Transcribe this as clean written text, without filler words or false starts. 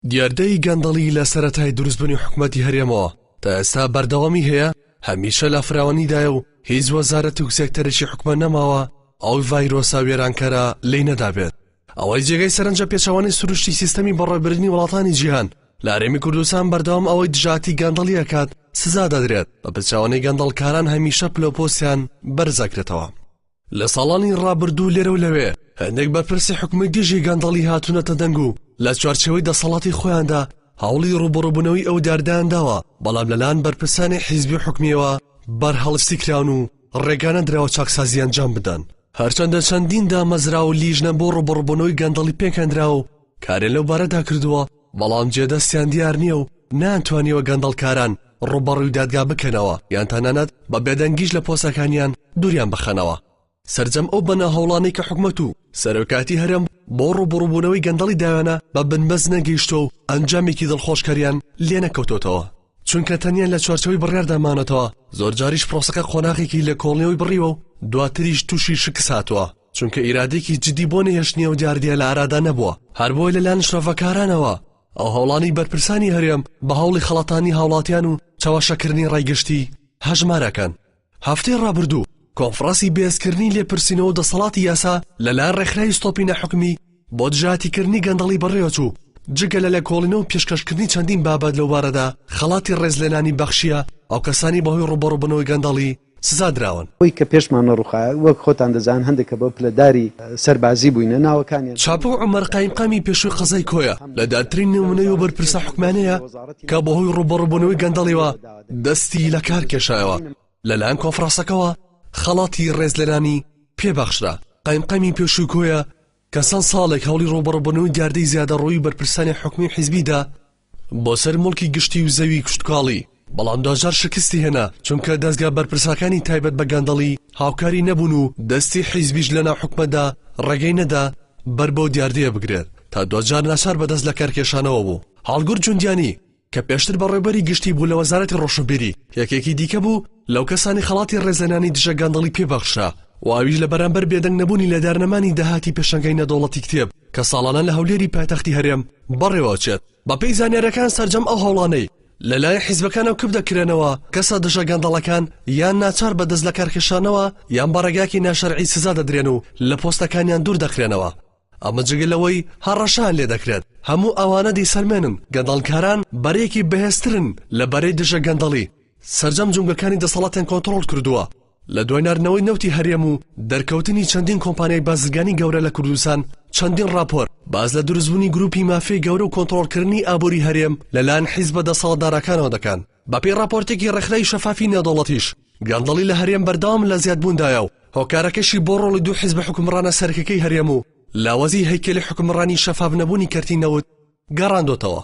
دیاردەی گەندەڵی لە سەرەتای دروستبوونی حکومەتی هەرێمەوە تا ئێستا بەردەوامی هەیە، هەمیشە لە فراوانیدایە و هیچ وەزارەت و سێکتەرێکی حکومەت نەماوە ئەو ڤایرۆسە وێرانکەرە لێی نەدابێت. ئەوەی جێگەی سەرنجە پێچەوانەی سروشتی سیستەمی بەڕێوەبردنی وڵاتانی جیهان لە هەرێمی کوردستان بەردەوام ئەوەی دژایەتی گەندەڵی ئەکات سزا دەدرێت، بە پێچەوانەی گەندەڵکاران هەمیشە پلەوپۆستیان بەرزئەکرێتەوە. لە ساڵانی ڕابردوو لێرە و لەوێ هەندێک بەرپرسی حکومی دژی گەندەڵی هاتوونەتە دەنگ و لە چوارچێوەی دەسەڵاتی خۆیاندا هەوڵی ڕووبەڕووبوونەوەی ئەو دیاردەیان داوە، بەڵام لەلایەن بەرپرسانی حیزبی و حکومییەوە بەرهەڵستی کراون و ڕێگا نەدراوە چاکسازی ئەنجام بدەن. هەرچەندە چەندین دامەزراوە و لیژنە بۆ ڕووبەڕووبوونەوەی گەندەڵی پێکهێنراوە و کاریان لەو بارەدا کردووە، بەڵام جێدەستیان دیار نییە و نەیانتوانیوە گەندەڵکاران ڕووبەڕووی دادگا بکەنەوە یان تەنانەت بە بێدەنگیش لە پۆستەکانیان دووریان بخەنەوە. سەرجەم ئەو بەنا هەوڵانەی کە حکومەت و سەرۆکایەتی هەرێم بۆ ڕووبەڕووبوونەوەی گەندەڵی داویانە بە بنبەست نەگەیشتووە و ئەنجامێکی دڵخۆشکەریان لێنەکەوتۆتەوە، چونکە تەنیا لە چوارچێوەی بڕیاردا ماونەتەوە، زۆرجاریش پرۆسەکە قۆناغێکی لێکۆڵینەوەی بڕیوە و دواتریش تووشی شکست هاتووە. چونکە ئیرادەیەکی جدی بۆ نەهێشتنی ئەو دیاردەیە لە ئارادا نەبووە، هەربۆیە لەلایەن شرۆڤەکارانەوە ئەو هەوڵانەی بەرپرسانی هەرێم بە هەوڵی خەڵەتاندنی هاوڵاتیان و چەواشەکردنی ڕای گشتی هەژمار ئەکەن. هەفتەی ڕابردوو کۆنفڕاسی بەهێزکردنی لێپرسینەوە و دەسەڵاتی یاسا لەلایەن ڕێکخراوی ستۆپی ناحکومی بۆ دژایەتیکردنی گەندەڵی بەڕێوەچوو، جگە لە لێکۆڵینەوە و پێشکەشکردنی چەندین بابەت لەو بارەدا خەڵاتی ڕێزلێنانی بەخشیە ئەو کەسانەی بەهۆی ڕووبەڕووبوونەوەی گەندەڵی سزا دراون. ئەوەی کە پێشمان نەڕوخایە وەک خۆتان دەزانن هەندێک کە بە پلەداری سەربازی بووینە ناوەکانیان. چاپۆ عومەر قایمقامی پێشووی قەزای کۆیە لە دیارترین نموونەی ئەو بەرپرسە حکومیانەیە کە بەهۆی ڕووبەڕووبوونەوەی گەندەڵیەوە دەستی لەکار کێشایەوە، لەلایەن کۆنفرانسەکەوە خەڵاتی ڕێزلێنانی پێبەخشرا. قایمقامی پێشووی کۆیە کە چەند ساڵێک هەوڵی ڕووبەڕووبوونەوەی دیاردەی زیادەڕۆیی بەرپرسانی حکومی و حیزبی دا بۆ سەر موڵکی گشتی و زەوی کشتوکاڵی، بەڵام دواجار شکستی هێنا، چونکە دەزگا بەرپرسەکانی تایبەت بە گەندەڵی هاوکاری نەبوون و دەستی حیزبیش لەناو حکومەتدا ڕێگەی نەدا بەر بەو دیاردەیە بگرێت تا دواجار ناچار بە دەست لەکارکێشانەوە بوو. هەڵگورد جوندیانی، کە پێشتر بەڕێوبەری گشتی بوو لە وەزارەتی ڕۆشنبیری، یەکێکی دیکە بوو لەو کەسانەی خەڵاتی ڕێزلێنانی دژە گەندەڵی پێ بەخشرا و ئەویش لە بەرامبەر بێدەنگ نەبوونی لە دارنەمانی داهاتی پێشانگای نێودەوڵەتی کتێب کە ساڵانە لە هەولێری پایتەختی هەرێم بەڕێوەچێت. بەپێی زانیارییەکان سەرجەم ئەو هەوڵانەی لەلایەن حیزبەکانەوە کپ دەکرێنەوە، کەسە دژە گەندەڵەکان یان ناچار بە دەستلەکارکێشانەوە یان بە ڕێگایەکی ناشەرعی سزا دەدرێن و لە پۆستەکانیان دوور دەخرێنەوە. ئەمە جگە لەوەی هەڕەشەیان لێدەکرێت، هەموو ئەوانە دەیسەلمێنن گەندەڵکاران بەرەیەکی بەهێزترن لە بەرەی دژە گەندەڵی، سەرجەم جومگەکانی دەسەڵاتیان کۆنتڕۆڵ کردووە، لە دوای ناردنەوەی نەوتی هەرێم و دەرکەوتنی چەندین کۆمپانیای بازرگانی گەورە لە کوردستان، چەندین ڕاپۆرت باس لە دروستبوونی گروپی مافیای گەورە و کۆنتڕۆڵکردنی ئابووری هەرێم لەلایەن حیزبە دەسەڵاتدارەکانەوە دەکەن. بەپێی ڕاپۆرتێکی ڕێکخراوی شەفافی نێودەوڵەتیش، گەندەڵی لە هەرێم بەردەوام لە زیادبووندایە و هۆکارەکەشی بۆ ڕۆڵی دوو حیزبە حوکمڕانە سەرەکیەکەی هەرێم و لاوازی هەیکەلی حوکمڕانی شەفاف نەبوونی کەرتی نەوت گەڕاندۆتەوە.